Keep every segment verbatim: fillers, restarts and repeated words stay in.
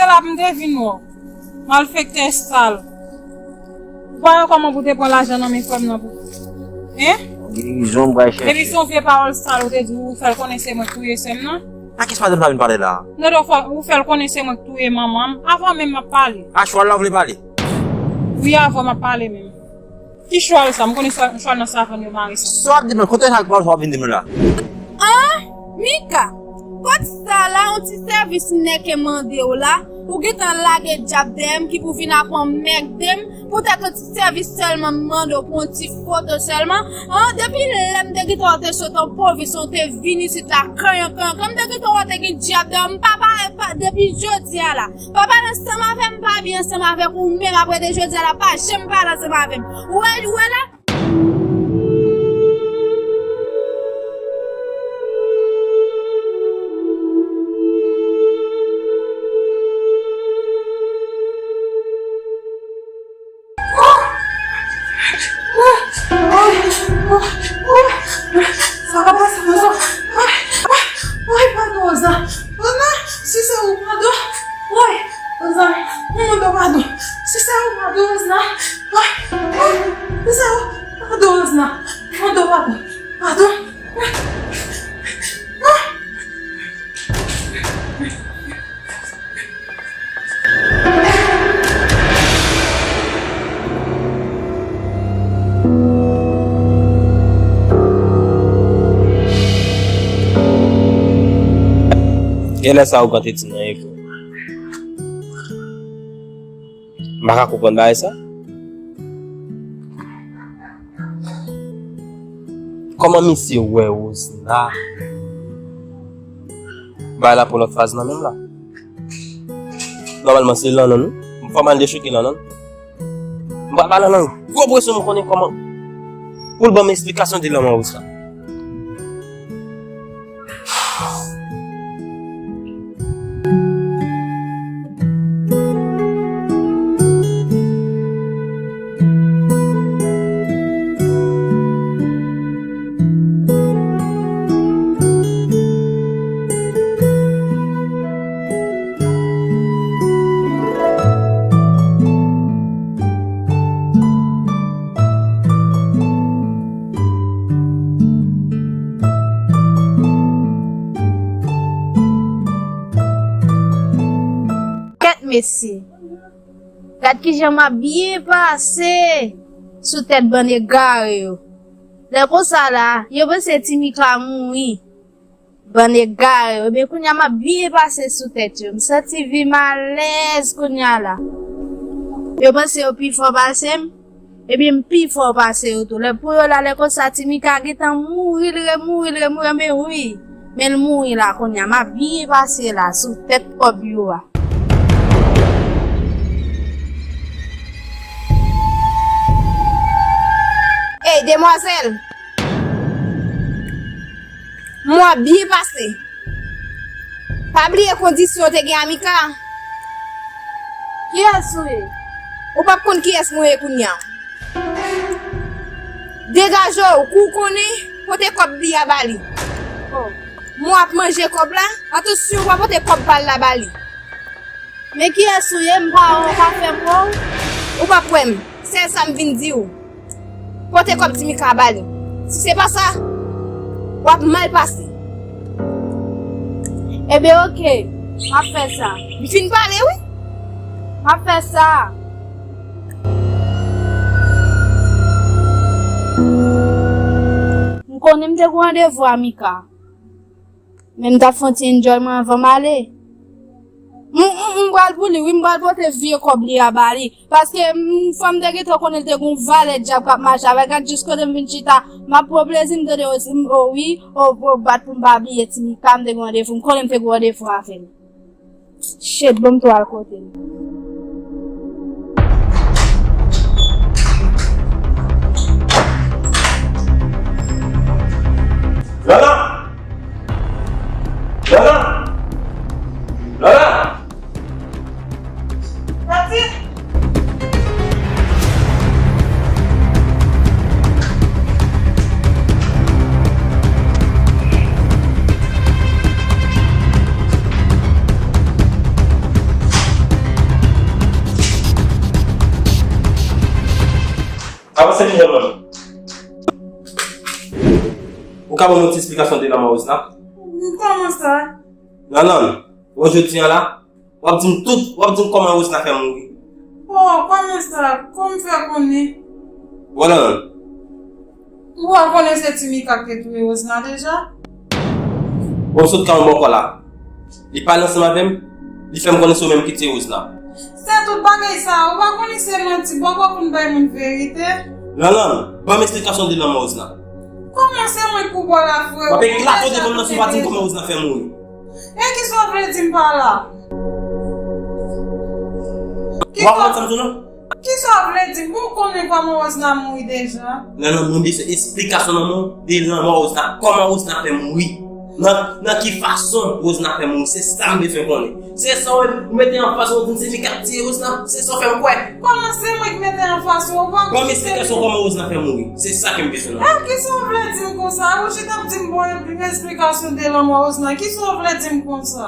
Lap m te vin wè w. Malfektè sal. Ou pa wè kòman pou te pran lajan nan men frè m nan pou. Hein? Gen rezon m pral chèche. Epi se yon vye pawòl sal ou te di ou fè l konnen se mwen k touye sè m nan. A kiyès madanm sa vin pale la? Non, non, fò, ou fè l konnen se mwen k touye manman m. Avan menm m ap pale. A chwal la w vle pale? Wi, avan m ap pale menm. Ki chwal sa? M konnen chwal, chwal nan savann yo mare sa. Sa w ap di m nan? Kote chwal sa w ap vin di m la? An? Mika, kot sa la, yon ti sèvis m nèke mande w la, ou gentan lage djab dèyè m ki pou vin ap anmède m, poutèt yon ti sèvis sèlman m mande w pou yon ti foto sèlman, an, depi lè m te gentan wè w te sot an pwovens, w te vin isit la, kanyan, kanyan, kanyan, m te gentan wè w te gen djab dèyè w, m pa pale, pa, depi jodi a la, pa pale ansanm avè m, m pa byen ansanm avèk ou menm, apre de jodi a la, pa janm pale ansanm avè m. Ou wè, ou wè la? Sa ka pase konsa? Ay, ay, ay, padon, Rosa. Rosa, si se ou, padon. Ay, Rosa, m mande w padon. Si se ou, padon, Rosa. Ay, ay, si se ou, padon, Rosa. M mande w padon. Padon. Genlè sa ougan te di nan ekran. M pa ka konprann bagay sa. Kòman misye wè Rosna? Bagay la pran lòt faz nan menm la. Nòmalman, se Lanlan, wi. M fè mal dechoke Lanlan. M pral ba Lanlan gwo presyon, m konnen kòman pou l ban m esplikasyon de lanmò Rosna. Kèt mesye, gad kijan m ap byen pase sou tèt bann egare yo. Lè konsa la, yo panse Timika mouri. Bann egare yo. Ebyen, kounye a m ap byen pase sou tèt yo. M santi vi m alèz kounye a la. Yo panse yo pi fò pase m. Ebyen, m pi fò pase yo tou. Lè pou yo la, lè konsa, Timika gentan mouri, l remouri, l remouri. Anben wi. Men l mouri la kounye a. M ap byen pase la, sou tèt kòb yo a. Ey, demwazèl! Mwa byen pase. Pa bliye kondisyon w te gen a Mika. Kiyès ou ye? Ou p ap konn kiyès mwen ye kounye a. Degaje w, kou w konnen, pote kòb li a ba li. Oh. Mwen ap manje kòb la, atansyon, w pa pote kòb pa l la ba li. Men kiyès ou ye, m pa wè w, pa fè m wè w. Ou p ap wè m, sèl sa m vin di w. Pote kòb Timika a ba li. Si se pa sa, w ap mal pase. Ebyen, oke, m ap fè sa. M fin pale, wi. M ap fè sa. M konnen m te gen randevou a Mika. Men m t ap fè yon ti enjoy mwen anvan m ale. M, m, m pral pou li, wi, m pral pote vye kòb li a ba li. Paske, m, fò m te gentan konnen l te gon valè dyab k ap mache avè l. Gad jis kote m vin chita. M ap pran plezi m tande, o, o, wi, o, o, bat pou m pa bliye Timika, m te gen randevou. M konnen m te gen randevou avè l. Shit, bon, m tou al kote l. Lala! Lala! Lala! Pati! Avanse vini, Lanlann. Ou ka ban mwen yon ti esplikasyon de lanmò Rosna? Kòman sa? Lanlann, ou wè jodi a la, w ap di m tout, w ap di m kòman Rosna fè mouri. Oh, kòman sa? Kòman fè konnen? Ou wè Lanlann. Ou pa konnen se Ti Mika ki te touye Rosna deja? Bon, sot ka yon bòkò la. Li pale ansanm avè m, li fè m konnen se ou menm ki tiye Rosna. Se tout bagay sa, ou pa konnen se manti, bòkò konn bay moun verite. Lanlann, ban m esplikasyon de lanmò Rosna. Kòman se mwen ki pou ba w la, frè? W ap eklate w devan m nan si w pa di m kòman Rosna fè mouri. E kisa w vle di m pa la? W ap konprann sa m di w lan? Kisa w vle di m? Bon, ou konnen kòman Rosna mouri deja? Lanlann, mwen bezwen esplikasyon nan men w de lanmò Rosna. Kòman Rosna fè mouri? Nan, nan ki fason Rosna fè mouri? Se sa m bezwen konnen. Se sa w, ou mete anfas ou, ou di m se Mika k tiye Rosna. Se sa w fè m kwè. Kòman se mwen ki mete anfas ou? Ou pa... Ban m esplikasyon kòman Rosna fè mouri. Se sa ke m bezwen nan men w. E kisa w vle di m konsa? Ou chita ap di m bon esplikasyon de lanmò Rosna. Kisa w vle di m konsa?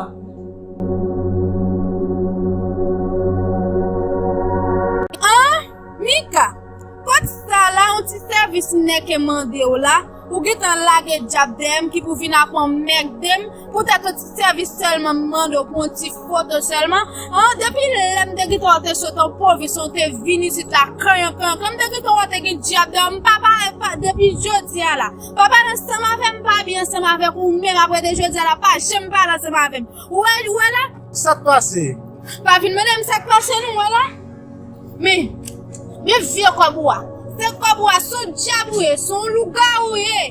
An? Mika, kote sa la, yon ti sèvis m nèk mande w la, ou gentan lage dyab dèyè m ki pou vin ap anmède m, poutèt yon ti sèvis sèlman m mande w pou yon ti foto sèlman. An, depi lè m te gentan wè w te sot an pwovens, w te vin isit la, kanyan, kanyan, kanyan, m te gentan wè w te gen dyab dèyè w, m pa parèt pa, depi jodi a la. Pa pale ansanm avè m, pa byen ansanm avèk ou menm, apre de jodi a la, pa janm pale ansanm avè m. Ou wè, ou wè la? Sa k pase? Pa vin mande m sa k pase non, wè la. Men, men vye kòb ou a. Se kòb ou a, se yon dyab ou ye, se yon lougawou ou ye.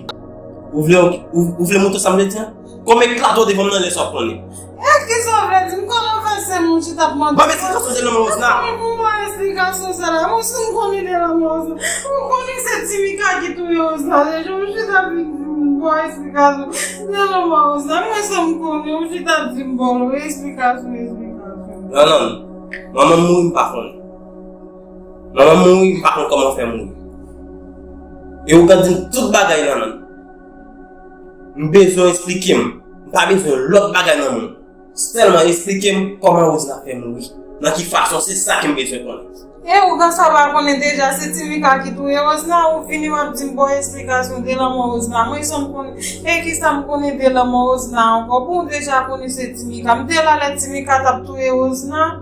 Ou vle, ou, ou vle montre sa m vle di a? Kòm eklate w devan m nan lè sa w konnen. E kisa w vle di m? Kòman fè se moun ki t ap mande... Ban m esplikasyon de lanmò Rosna. Ban m esplikasyon sa la. Mwen si m konnen de lanmò Rosna. Ou konnen se Ti Mika ki touye Rosna. Se jan ou chita vin di m ba w esplikasyon de lanmò Rosna. Mwen sa m konnen, ou chita di m ba w esplikasyon, esplikasyon. Lanlann, manman m mouri, m pa konnen. Manman m mouri, m pa konn kòman fè mouri. E ou ka di m tout bagay, Lanlann. M bezwen w esplike m. M pa bezwen lòt bagay nan mond. Sèlman esplike m kòman Rosna fè mouri. Nan ki fason, se sa ke m bezwen konnen. E ou ka sa pa konnen deja, se Ti Mika ki touye Rosna, ou vini w ap di m ba w esplikasyon de lanmò Rosna. Mwen sa m konnen, e kisa m konnen de lanmò Rosna ankò? Bon, ou deja konnen se Ti Mika. M te la lè Ti Mika t ap touye Rosna.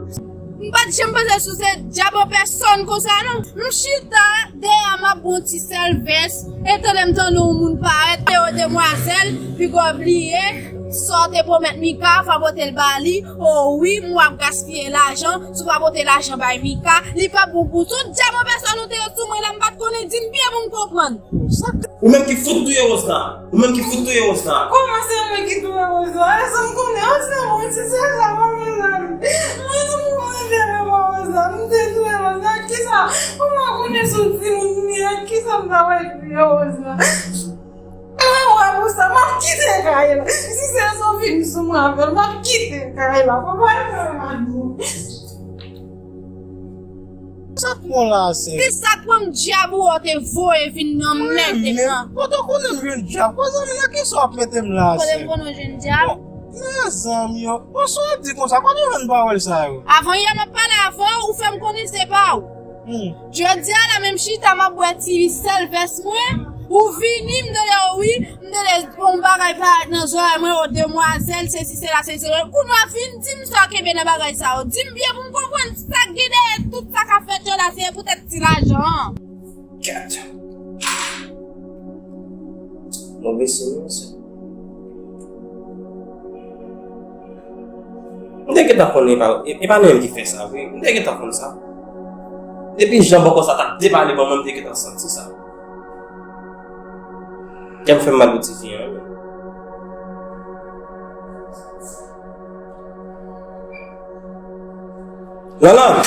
M pa t janm panse sou se dyab an pèsòn konsa non. M chita dèyè m ap bon ti sèvès, e tande m tande yon moun parèt, e yon demwazèl, piga w bliye sa w te pwomèt Mika, fò w pote l ba li. O wi, m w ap gaspiye lajan, si w pa pote lajan bay Mika, li p ap bon pou ou. Se yon dyab an pèsòn ou te ye sou mwen la, m pa t konnen, di m byen pou m konprann. Ou menm ki fout touye Rosna. Ou menm ki fout touye Rosna. Kòman se mwen ki touye Rosna? Èske m konnen? An, se mwen, se sèl sa mwen menm la. Mwen, si m konnen se mwen Rosna, m te touye Rosna. Kisa? Ou pa konnen se yon timoun m ye, kisa m ta wè touye Rosna? Mwen wè pou sa, m ap kite kay la. Si se sa w vini sou mwen avè l, m ap kite kay la. Papa, m pa di. Sa k pran la, sè? Ki sa k pran m dyab ou te voye vin nan men de tan? Kote w konnen m jwenn dyab? Kote w konnen nan kisa w ap mete m la, sè? Kote m konnen w jwenn dyab? Mezanmi, yo. Bon, sa w ap di konsa, kote w jwenn pawòl sa yo? Avan yè m ap pale avè w, ou fè m konnen se pa w. Hmm. Jodi a la menm chita m ap bwè ti sèvès mwen, ou vini m tande w wi, m tande yon bagay parèt nan zòrèy mwen, o demwazèl, sesi, sela, sesi, sela. Kounye a vin di m sa w kenbe nan bagay sa yo. Di m byen pou m konprann sa k gen dèyè tout sa k ap fèt yo la, se poutèt ti lajan an. Gad. Move siy, mesye. M te gentan konnen e pa, e, e pa nou menm ki fè sa vre. M te gentan konn sa. Depi jan bòkò sa t ap debale ban mwen, m te gentan santi sa. Kè m fè m mal pou tifi an, wi. Lanlan!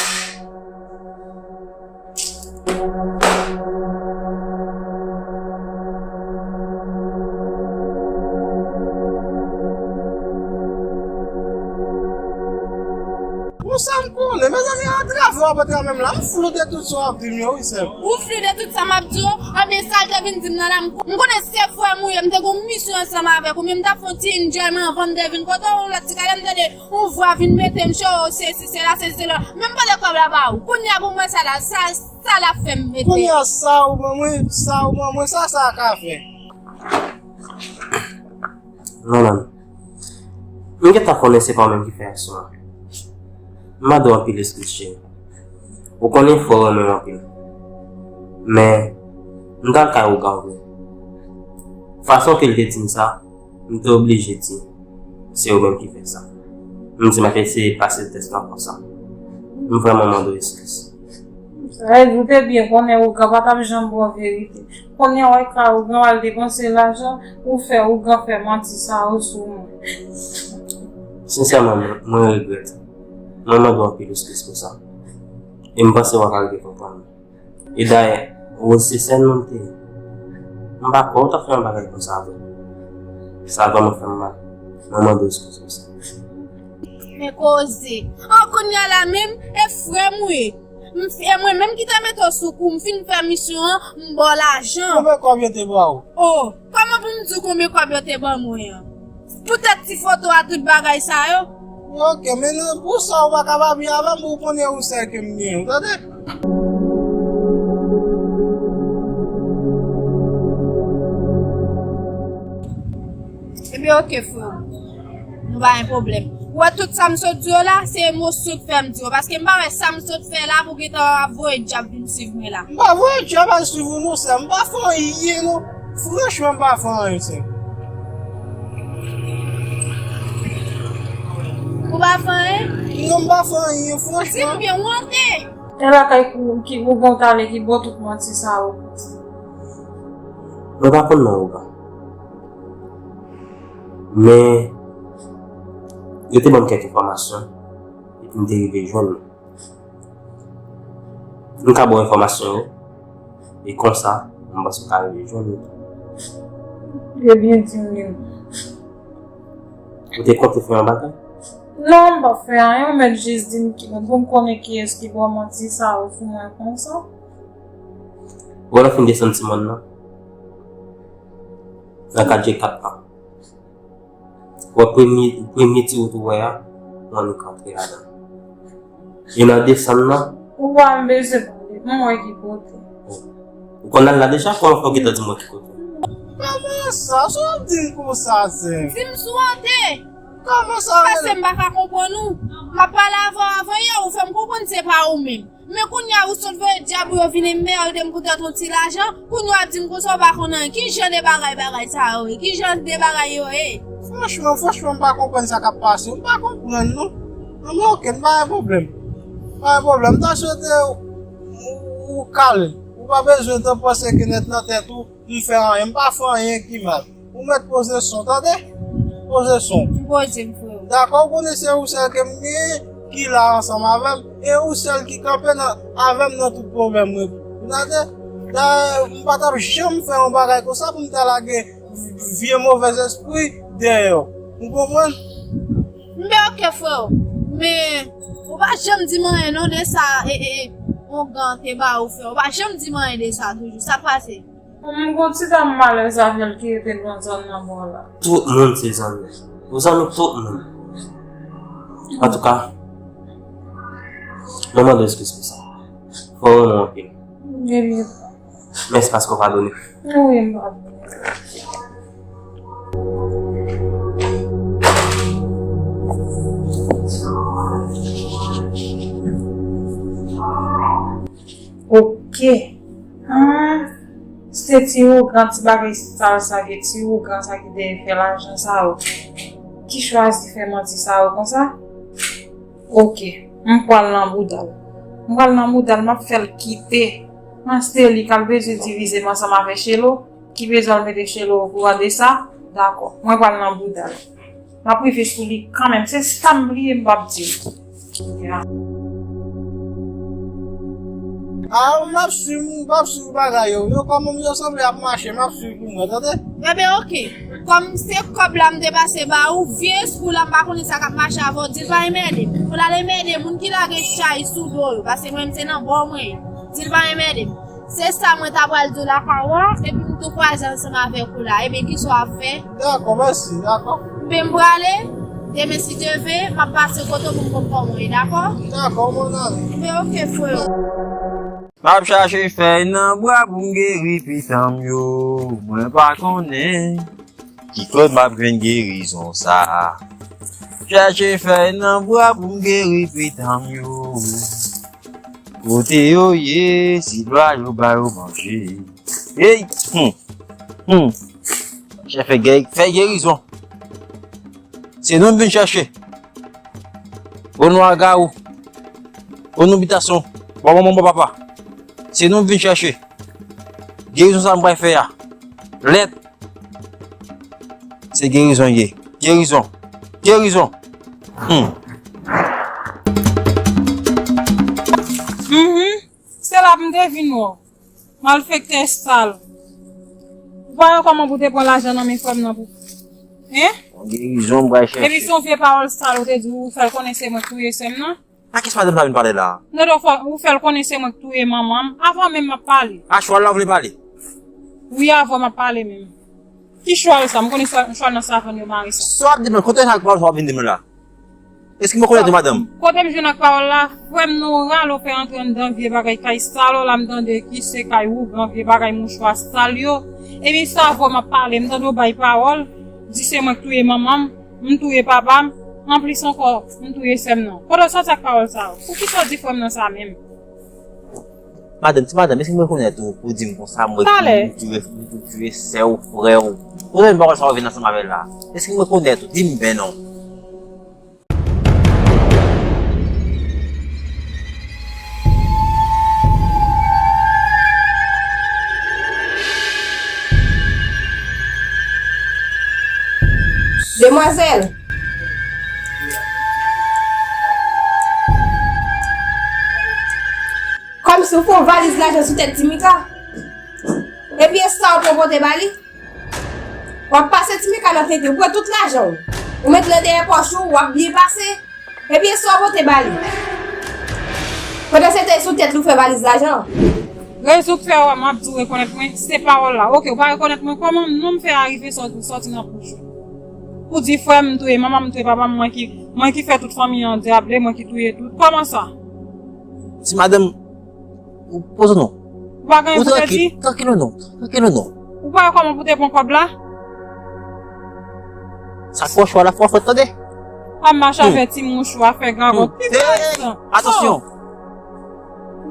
Bon, sa m konnen, mezanmi, antrave w ap antrave m la, m flou de tout sa w ap di m yo, wi, sè m. Ou flou de tout sa m ap di w? Anben, sa l te vin di m nan la, m, m konnen se frè m ou ye, m te gen yon misyon ansanm avèk ou, men m t ap fè yon ti enjoyman anvan m te vin kote w, yon lòt ti kalè, m tande yon vwa vin mete m cho, sesi, sela, sesi, sela. Men m pote kòb la ba ou. Kounye a pou m wè sa la, sa, sa Ala fè m mete. Kounye a, sa ou ban mwen, sa ou ban mwen, sa sa ka fè? Manman, m gentan konnen se pa ou menm ki fè aksyon an. M mande w anpil eskiz, cheri. Ou konnen frè w renmen w anpil. Men, m t al kay ougan vre. Fason ke l te di m sa, m te oblije di se ou menm ki fè sa. M di m ap eseye pase tès lan konsa. M vrèman mande w eskiz. Sa vle di ou te byen konnen ougan pa t ap janm ba w verite. Kounye a w al kay ougan w al depanse lajan, ou fè ougan fè manti sa yo sou mwen. Sensèman, mwen, mwen regrèt. Mwen mande w anpil eskiz pou sa. E m panse w ap rive konprann mwen. E dayè, Rose se sè nou l te ye. M pa kwè ou t ap fè yon bagay konsa avè m. Sa vrèman fè m mal. Mwen mande w eskiz pou sa. Men koze. An kounye a la menm, e frè m ou ye. M, e mwen menm ki te mete w sou kou, m fin fè misyon an, m ba w lajan. Konbyen kòb yo te ba w? O, kòman pou m di w konbyen kòb yo te ban mwen an? Poutèt ti foto a, tout bagay sa yo. Ok, men nan, pou sa ou pa ka pa byen avè m, ou konnen ou sèl ke m gen, ou tande? Ebyen, ok, frè. Nou pa gen pwoblèm. Ou wè tout sa m sot di w la, se emosyon k fè m di w. Paske m pa wè sa m sot fè la pou gentan ap voye dyab vin swiv mwen la. M pa voye dyab al swiv ou non, sè. M pa fè anyen non. Franchman, m pa fè anyen, sè. Ou pa fè anyen? Non, m pa fè anyen, franchman. Di m byen, ou honte? E lakay ki, ki ougan w t ale ki ba w tout manti sa yo? Mwen pa konn nan ougan. Men, yo te ban m kèk enfòmasyon, epi m te rive jwenn li. M ka ba w enfòmasyon yo, e konsa, m panse w ka rive jwenn li tou. Ebyen, di m li. Ou te konte fè yon bagay? Non, m p ap fè anyen, ou mèt jis di m ki, pou m konnen kiyès ki ba w manti sa yo sou mwen konsa. Wè lè w fin desann ti mòn nan, nan katye kat lan. Wè premye, premye ti wout ou wè a, ou annik rantre ladan. E nan desann nan. Ou pa m bezwen pale, m wè ki kote. Ou konn al la deja, kòman fè w gentan di m wè ki kote? Kòman sa? Sa w ap di m konsa, sè? Di m si w honte. Kòman sa? Paske m pa ka konprann ou. M ap pale avè w avan yè, ou fè m konprann se pa ou menm. Men kounye a ou sot voye dyab ou yo vin anmède m poutèt yon ti lajan, kounye a w ap di m konsa ou pa konn anyen. Ki jan de bagay bagay sa yo ye? Ki jan de bagay yo ye? Franchman, franchman, m pa konprann sa k ap pase. M pa konprann non. Anben, ok, m pa gen pwoblèm. Pa gen pwoblèm. M ta swete ou, ou, ou kale. Ou pa bezwen tan panse ke nèt nan tèt ou. M fè anyen, m pa fè anyen ki mal. Ou mèt poze son, tande? Poze son. M poze m, frè. Dakò, ou konnen se ou sèl ke m genyen ki la ansanm avè m, e ou sèl ki kanpe nan, avè m nan tout pwoblèm mwen. Ou tande? Dayè, m pa t ap janm fè yon bagay konsa pou m ta lage vye movèzespri dèyè w. Ou konprann? M byen, ok, frè. Men, ou pa janm di m anyen non de sa, e, e, e, ougan te ba ou, frè. Ou pa janm di m anyen de sa toujou. Sa k pase? M gon ti dam malè sa fè l ki rete nan zòn nan bò la. Tout moun se zanmi. Ou zanmi tout moun. Antouka, mwen mande w eskiz pou sa. Fò w renmen w anpil. Ebyen. Mèsi paske w padone m. Wi, m padone. Ok. Ah, se ti ougan, ti bagay sal sa, ke ti ougan sa ki te fè lajan sa yo. Ki chwazi fè manti sa yo konsa? Ok. M pral nan bouda l. M pral nan bouda l, m ap fè l kite. An se li k al bezwen divize m ansanm avè Chelo, ki bezwen al mete Chelo okouran de sa. Dakò. Mwen pral nan bouda l. M ap rive sou li kanmenm. Se sa m bliye m p ap di w. Ya. A, m ap swiv, m ap swiv bagay yo. Yo kòman yo sanble ap mache, m ap swiv pou mwen, tande? Enben, ok. Kòm se kòb la m te pase ba ou, vye espri w la, m pa konnen sa k ap mache avè w, di l pa enmède m. Pou l al enmède moun ki lage chay sou do yo, paske mwen, m se nan bò mwen ye. Di l pa enmède m. Se sa mwen ta pral di w la, Kawa, epi m tou kwaze ansanm avèk ou la. Ebyen, kisa w ap fè? Dakò, mèsi, dakò. Enben, m prale. Demen, si Dye vle, m ap pase kote w pou m konn kòman w ye, dakò? Dakò, mon ami. Enben, ok, frè. M ap chache fèy nan bwa pou m geri pitan m yo. Mwen pa konnen ki kot m ap jwenn gerizon sa a. Chache fèy nan bwa pou m geri pitan m yo. Kote yo ye, si lwa yo ba yo manje. Hey! Hmm. Hmm. Chèche fèy, fèy gerizon. Se nou m vin chèche. O non a Gawou. O non bitasyon. Bò manman, bò papa. Se nou m vin chèche. Gerizon sa m pral fè a. Lèt. Se gerizon ye. Gerizon. Gerizon. Hmm. Mhm. Se la pou m te vin wè w. Malfektè sal. Ou pa wè kòman pou te pran lajan nan men frè m nan pou. Hein? Yon gerizon m pral chèche. Epi se yon vye pawòl sal ou te di ou fè l konnen se mwen k touye sè m nan. A kiyès madanm sa vin pale la a? Non, non, fò, ou fè l konnen se mwen k touye manman m. Avan menm m ap pale. A chwal la ou vle pale? Wi, avan m ap pale menm. Ki chwal sa? M konnen chwal, chwal nan savann yo mare sa. Sa w ap di m la, kote sa pawòl sa w ap vin di m la? Èske mwen konèt ou, madanm? Kote m jwenn ak pawòl la, frè m nan w rale w fè antre anndan vye bagay kay sal w la, m tande ki se kay ougan, vye bagay mouchwa sal yo. Epi sa avan m ap pale, m tande w bay pawòl, di se mwen k touye manman m, m touye papa m, anplis ankò, m touye sè m nan. Kote w sòti ak pawòl sa yo? Poukisa w di frè m nan sa menm? Madanm, ti madanm, èske m rekonèt ou pou di m konsa, mwen ki touye, m touye sè w, frè w? Kote m pawòl sa yo vin ansanm avè l la? Èske m rekonèt ou? Di m byen non. Demwazèl! Kòmsi w fè yon valiz lajan sou tèt Timika. Epi e sa w pran pote ba li. W ap pase Timika nan tenten, ou pran tout lajan w. Ou met nan dèyè pòch ou, w ap byen pase. Epi e sa w pote ba li. Pandan se tan e sou tèt li w fè valiz lajan an. Rezon k fè w, m ap di w rekonèt mwen, se pawòl la. Oke, ou pa rekonèt mwen kòman? Non, m fè arive sòti, sòti nan bouch ou. Ou di frè m touye manman m, touye papa m, mwen ki, mwen ki fè tout fanmi an dyable, mwen ki touye tout. Kòman sa? Ti madanm, ou poze non. Ou pa gen pou te di? Trankil non, trankil non. Ou pa wè kòman pou te pran kòb la? Sa fò chwa la fò fèt tande. A mache avè ti mouchwa fè gagòt. Pi fè sa. Atansyon.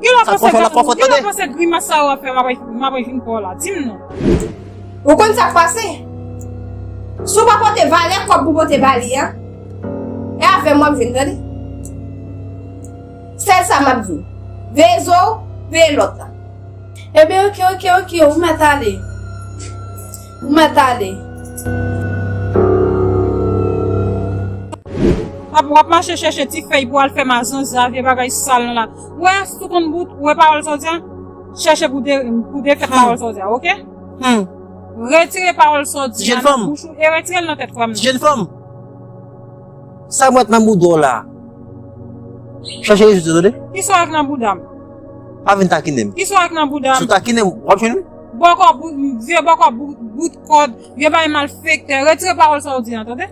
Gila panse gila panse grimas sa yo ap fè m ap fin pa w la. Di m non. Ou konn sa k pase? Si w pa pote valè kòb pou pote ba li a, e avè m w ap jwenn tande. Sèl sa m ap di w. Veye zo w, veye lòt la. Ebyen oke, oke, oke, ou mèt ale. Ou mèt ale. Ap w ap mache chèche ti fèy pou al fè mazanza vye bagay sal nan la. Ou wè si w konn bout, ou wè pawòl sa w di a? Chèche pou de, pou defèt pawòl sa w di a, oke? Retire pawòl sa w di a nan bouch ou e retire l nan tèt frè m nan. Ti jèn fanm. Sa mwen nan bouda w la. Chache rezoud yo tande. Kisa w ak nan bouda m? Pa vin takinen m. Kisa w ak nan bouda m? Si w takinen m, w ap jwenn wi. Bòkò bout, vye bòkò bout, bout kòd, vye bay malfektè. Retire pawòl sa w di an tande.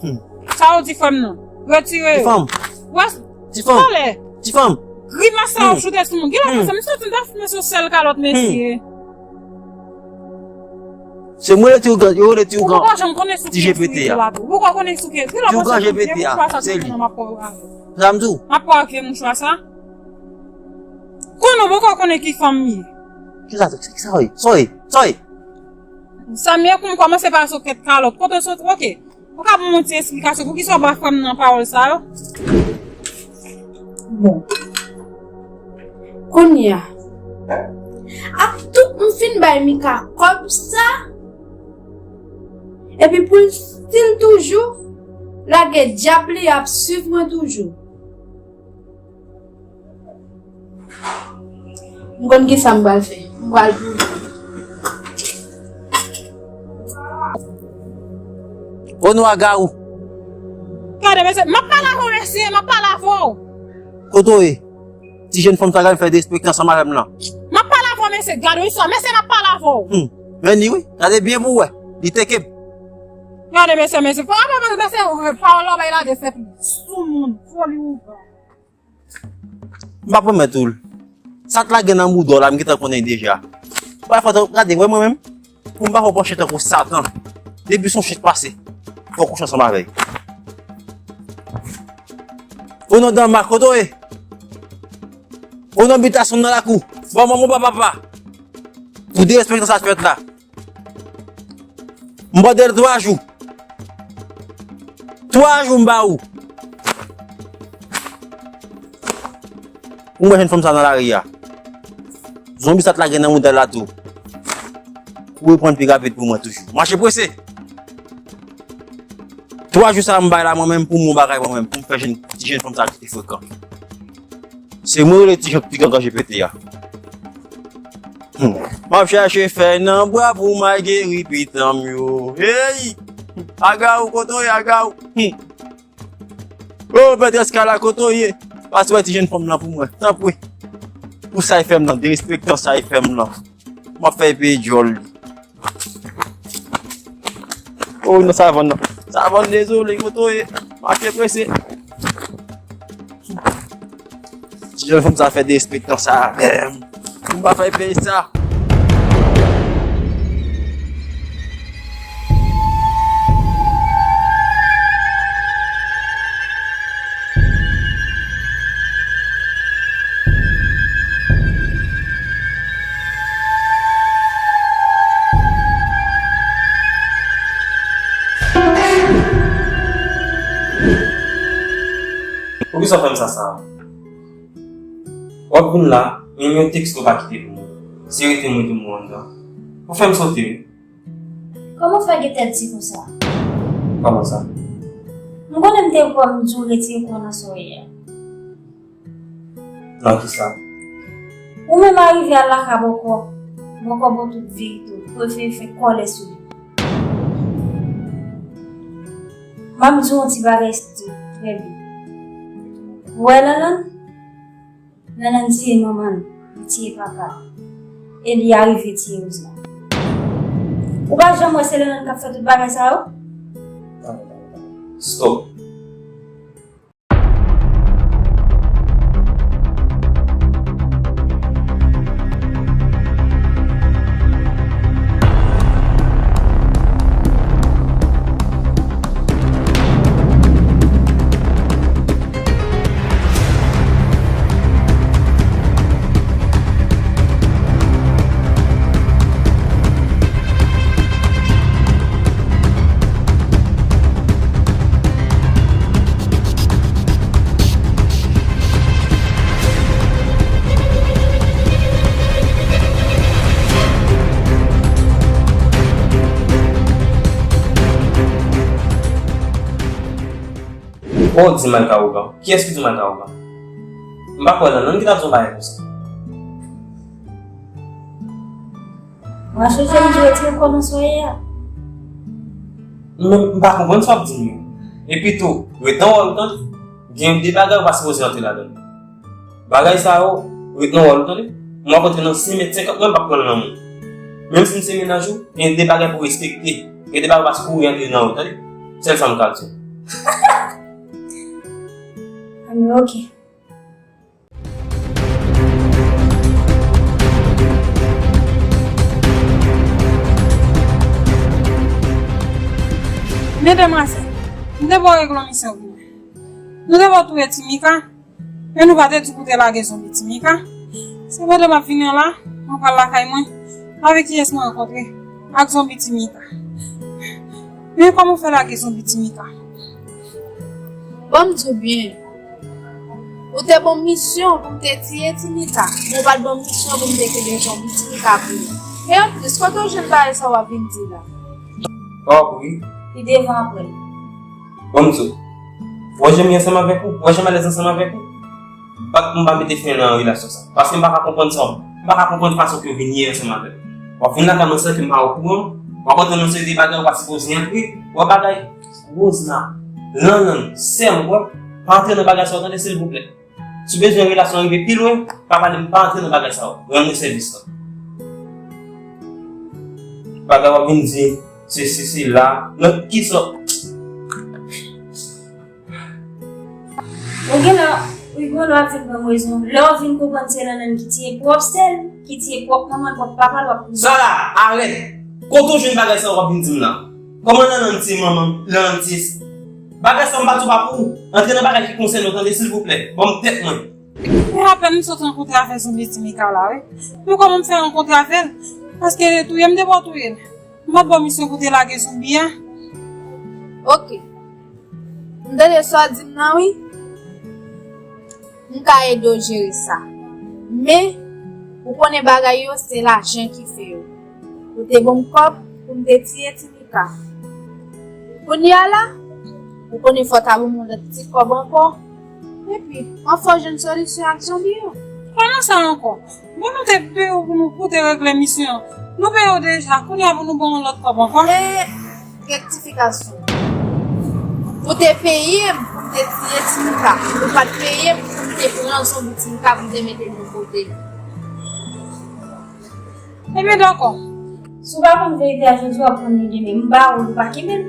Hmm. Sa w di frè m nan. Retire yo. Ti fanm. Wè. Ti fanm. Talè. Ti fanm. Grimas sa w ap choute sou moun. Gila panse m soti m ta foumen sou sèl kalòt mesye. Se mwen rete ougan, yo rete ougan. Ou poko janm konnen sou ki G P T a. Ou poko konnen sou ki. Ti ougan G P T a, se li. Sa m di w. M ap pran vye mouchwa sa. Konnen w poko konnen ki fanm m ye. Kisa, kisa w ye? Sa w ye? Sa w ye? Sa m ye pou m kòmanse pa sou kèt kalòt. Kote w soti? Oke. Ou ka ban m yon ti esplikasyon poukisa w ba frè m nan pawòl sa yo? Bon. Kounye a, ak tout m fin bay Mika kòb sa, epi pou l still toujou lage dyab li ap swiv mwen toujou. M konn kisa m pral fè. M pral pwouve. O non a Gawou. Gade mesye, m ap pale avè w mesye, m ap pale avè w. Kote w ye? Ti jèn fanm sa gade fè derespekte ansanm avè m lan. M ap pale avè w mesye, gade w istwa, mesye m ap pale avè w. Hmm. Men li wi, gade byen pou w wè. Li teke m. Gade mesye, mesye, pa, pa, pa, mesye, pawòl la w bay la defèt li. Soumoun, foli ougan. M pa pwomèt ou l. Sa t lage nan bouda w la, m gentan konnen deja. Ou pa fè tan gade, wè mwen menm, pou m pa fè w panche tankou Satan. Depi son chèch pase, fòk ou ansanm avè l. O non Danma, kote w ye? O non Bitasyon nan lakou. Bon, manman, papa, papa. Pou derespektan sa fèt la. M ba w dèle twa jou. Twa jou m ba ou. Ou wè jèn fanm sa nan lari a. Zonbi sa t lage nan mouda l la tou. Ou reprann pi rapid pou mwen toujou. Mache prese. Twa jou sa m bay la mwen menm pou m yon bagay mwen menm, pou m fè jèn, ti jèn fanm sa kite frekan. Se mwen rele ti jan, ti gangan G P T a. Hmm. M ap chache fèy nan bwa pou m al geri pitan m yo. Hey! Aga ou kote w ye, Aga ou? Hmm. O, Pètrès Kala, kote w ye? Pase wè ti jèn fanm nan pou mwen, tanpri. Pou sa l fè m nan, derespektan sa l fè m nan. M ap fè l peye djòl li. O, nan savann nan. Savann, dezole, kote w ye? Mache prese. Ti jèn fanm sa fè derespektan sa avè m. M pa fè l peye sa. Poukisa w fè m sa, sa? W ap vin la, menm yon teksto w pa kite pou mwen. Se rete mwen ki mou anndan. Ou fè m sote, wi. Kòman w fè gen tèt di konsa? Kòman sa? M konnen m te kwè m di w retire kò w nan sa w ye a. Nan kisa? Ou menm arive al lakay bòkò, bòkò ba w tout verite w, ou prefere fè kòlè sou li. M ap di w yon ti bagay strik, trè byen. Ou wè Lanlann? Lanlann tiye manman l, li tiye papa l. E li arive tiye Rose la. Ou pa janm wè se Lanlann k ap fè tout bagay sa yo? Stop. Oh, di m al ka ougan. Kiyès ki di m al ka ougan? M pa kwè nan nonm ki t ap di yon bagay konsa. Mwen chèche m di w retire kò nan soyè a. Men m pa konprann sa w ap di m yo. Epi tou, ret nan wòl ou tande. Gen de bagay ou pa sipoze antre ladan l. Bagay sa yo, ret nan wòl ou tande. Mwen ap antre nan senk mèt senkant mwen, m p ap pran l nan men w. Menm si m se mennaj ou, gen de bagay pou w respekte. Gen de bagay ou pa sipoze antre nan yo tande. Sèl sa m ka di w. Anben, oke. Men demwazèl, m te ba w regle yon misyon pou mwen. Nou te ba w touye Ti Mika, men nou pa te di pou w te lage zonbi Ti Mika. Se pandan m ap vini an la, mwen pral lakay mwen. Avèk kiyès mwen rankontre? Ak zonbi Ti Mika. Men kòman w fè lage zonbi Ti Mika? Ban m di w byen. Ou te ban m misyon pou m te tiye Ti Mika, men w pa t ban m misyon pou m te kenbe zonbi Ti Mika pou ou. E anplis, kote w jwenn bagay sa w ap vin di la? Pòp wi. Li devan apre l. Ban m di w. Ou wè jan m ye ansanm avèk ou? Ou wè jan m alèz ansanm avèk ou? M pa, m pa mete fen nan relasyon sa. Paske m pa ka konprann sa w, m pa ka konprann fason ke w vin ye ansanm avè m. W ap vin lakay mwen san ke m pa okouran, w ap antre nan seri de bagay ou pa sipoze antre, w ap bagay. Rosna, Lanlann, sè m, w ap pa antre nan bagay sa yo tande silvouplè. Si w bezwen relasyon an rive pi lwen, pa pale m, pa antre nan bagay sa yo. Rann mwen sèvis lan. Bagay w ap vin di, sesi, sela, nan kisa? Ou genlè, Wi, bon, lè w ap vin ban m rezon. Lè w vin konprann se Nanann ki tiye pwòp sè l, ki tiye pwòp manman l, pwòp papa l, w ap konprann. Sara, arèt! Kote w jwenn bagay sa w ap vin di m la? Kòman Nanann tiye manman m, Nanann tiye s-, bagay sa m pa di w pa pou ou. Antre nan bagay ki konsène w, tande, silvouplè. Ban m tèt mwen. E apèn m sot rankontre avèk zonbi Timika la, wi. Men kòman m fè rankontre avè l? Paske touye m te bò touye l. M ap ba w misyon pou te lage zonbi a. Ok. M tande sa w di m nan, wi. M ka ede w jere sa. Men, ou konnen bagay yo, se lajan ki fè yo. Ou te ban m kòb pou m te tiye Timika. Kounye a la, ou konnen fò w ta ban m yon lòt ti kòb ankò. Epi, m ap fè w jwenn solisyon ak zonbi yo. Kòman sa ankò? Bon, nou te peye w pou nou, pou te regle misyon an. Nou peye w deja, kounye a pou nou ban w lòt kòb ankò? E, rektifikasyon. Ou te peye m pou m te tiye Timika. Ou pa t peye m pou m te pran zonbi Timika pou m te mete l yon kote. Ebyen, dakò. Si w pa konn verite a jodi, w ap konn li demen. M ba ou l, ou pa kenbe l.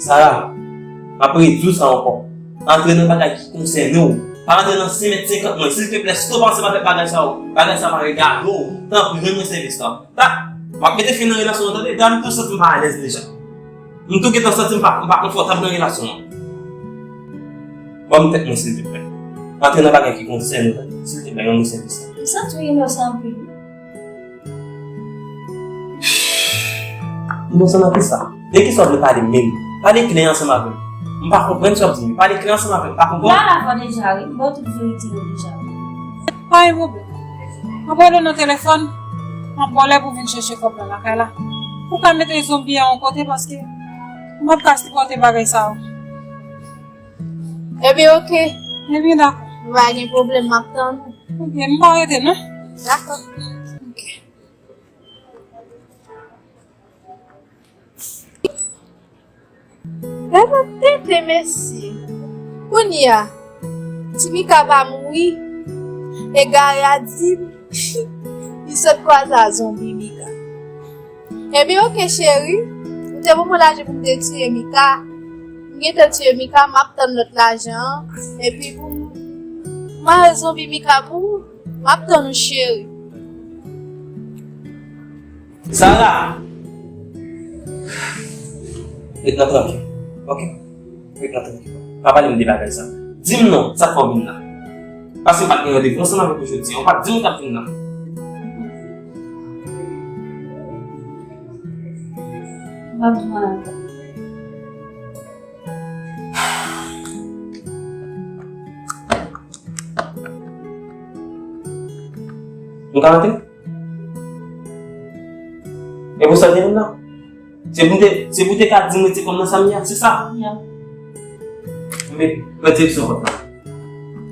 Sara, m ap redi w sa ankò. Antre nan bagay ki konsène w. Pa antre nan senk mèt senkant mwen. Silteplè, stop ansanm avèk bagay sa yo. Bagay sa pa regade w. Tanpri, rann mwen sèvis la. Ta, w ap mete fen nan relasyon an, tande? Dayè, m tou santi m pa alèz deja. M tou gentan santi m pa, m pa konfòtab nan relasyon an. Ban m tèt mwen, silteplè. Antre nan bagay ki konsène w, tande? Silteplè, rann mwen sèvis la. M santi w inosan anpil, wi. M konn sa nan kisa? De kisa w vle pale menm? Pale klè ansanm avè m. M pa konprann sa w ap di m. Pale klè ansanm avè m. Pa konprann? M ba w lavwa deja, wi. M ba w tout verite yo deja, wi. Pa gen pwoblèm. M ap rele w nan telefòn. M ap ba w lè pou w vin chèche kòb la lakay la. Ou ka mete zonbi a yon kote paske m p ap ka sipòte bagay sa yo. Ebyen, oke. Ebyen, dakò. Pa gen pwoblèm, m ap tann ou. Oke, m pa rete, non. Dakò. Oke. Gade tenten, mesye. Kounye a, Timika pa mouri. Egare a di m, li sot kwaze a zonbi Mika. Ebyen, oke, cheri. Ou te ban mwen lajan pou m te tiye Mika. M gentan tiye Mika, m ap tann lòt lajan an. Epi pou m mare zonbi Mika pou ou. M ap tann ou, cheri. Sara! Ret nan trankil. Oke? Ret nan trankil. Pa pale m de bagay sa. Di m non, sa k fè w vin la? Paske m pa t gen randevou ansanm avèk ou jodi a. Ou pa t di m ou t ap vin la. M p ap di w anyen ankò. Nou ka antre? E pou sa w te vin la? Se pou te, se pou te ka di m rete kòm nan sa m ye a, se sa? Ya. Men, pran direksyon pòt la.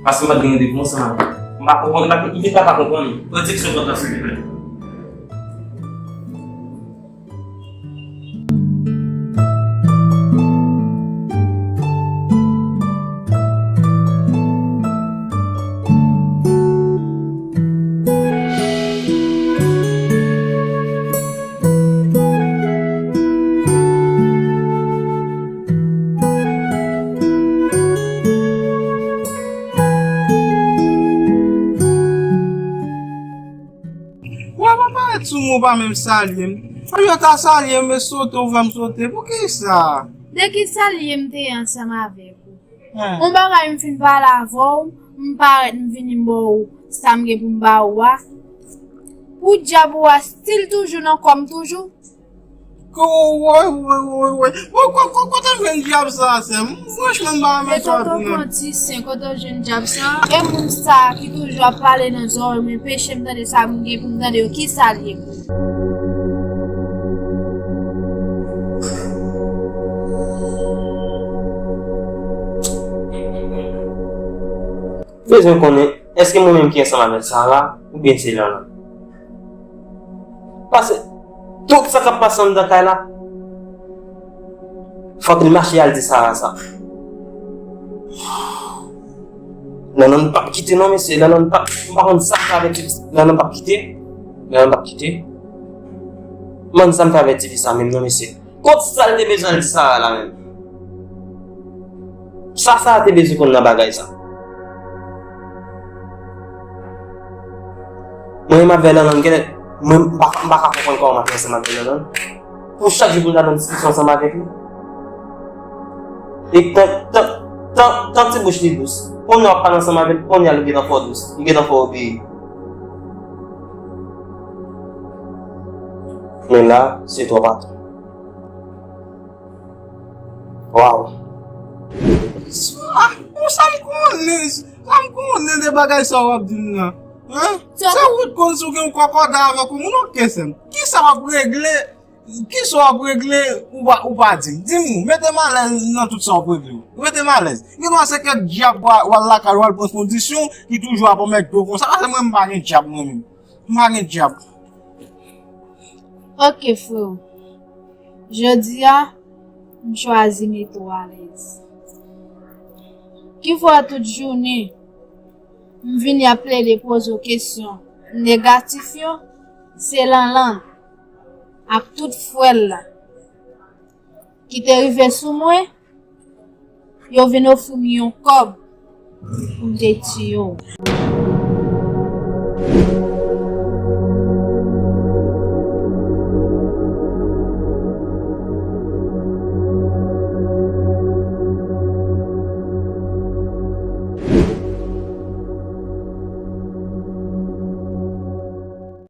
Paske m pa t gen randevou ansanm avè w. M pa konprann, m pa, m vin pa pa konprann. Pran direksyon pòt la, silvouplè. Ou pa parèt sou mwen, ou pa menm salye m. Olye w ta salye m, e sote ou fè m sote. Poukisa? De ki salye m te ye ansanm avèk ou? Yon bagay m fin pale avè w, m parèt m vini m ba w sa m gen pou m ba ou a. Podyab ou a still toujou nan kò m toujou. Woy, woy, woy, woy. Bon, ko-, ko-, kote w jwenn dyab sa a, sè m? Franchman, m pa renmen sa w ap di non. Kote w jwenn dyab sa a? E moun sa a ki toujou ap pale nan zòrèy mwen, peche m tande sa m gen pou m tande yo, ki sa l ye? Bezwen konnen, èske mwen menm ki ansanm avèk Sara, oubyen se Lanlan? Paske tout sa k ap pase anndan kay la, fòk li mache al di Sara sa. Lanlan p ap kite non, mesye. Lanlan p ap, m pa konn sa m fè avèk tifi. Lanlan p ap kite. Lanlan p ap kite. M pa konn sa m fè avèk tifi sa menm non, mesye. Kot sa l te bezwen al di Sara la menm? Sa Sara te bezwen konn nan bagay sa? Mwen menm avè Lanlann, genlè, mwen m pa, m pa ka konprann kòman m ap ansanm avè Lanlann. Pou chak jou pou m ta nan diskisyon ansanm avèk li. E tan, tan, tan, tan ti bouch li dous. Kounye a w ap pale ansanm avè l, kounye a li gentan fè w dous, li gentan fè w obeyi. Men la, se twòp atò. Waw. Ah, bon, sa m konnen, sa m konnen de bagay sa w ap di m nan. Hein? Se ou ki konn si w gen yon kòkòda avèk yon moun, oke, sè m. Kisa w ap regle? Kisa w ap regle? Ou pa, ou pa di m. Di m, ou mete m alèz nan tout sa w ap regle. Ou mete m alèz. Gen dwa se kèk dyab w al lakay ou al pran kondisyon, ki toujou ap anmède w konsa. Paske mwen, m pa gen dyab mwen menm. M pa gen dyab. Ok, freo. Jodi a, m chwazi mete w alèz. Ki fè w tout jounen, m vini ap plede poze w kesyon negatif yo, se Lanlan ak tout frè l la ki te rive sou mwen, yo vin ofri m yon kòb pou m te tiye w.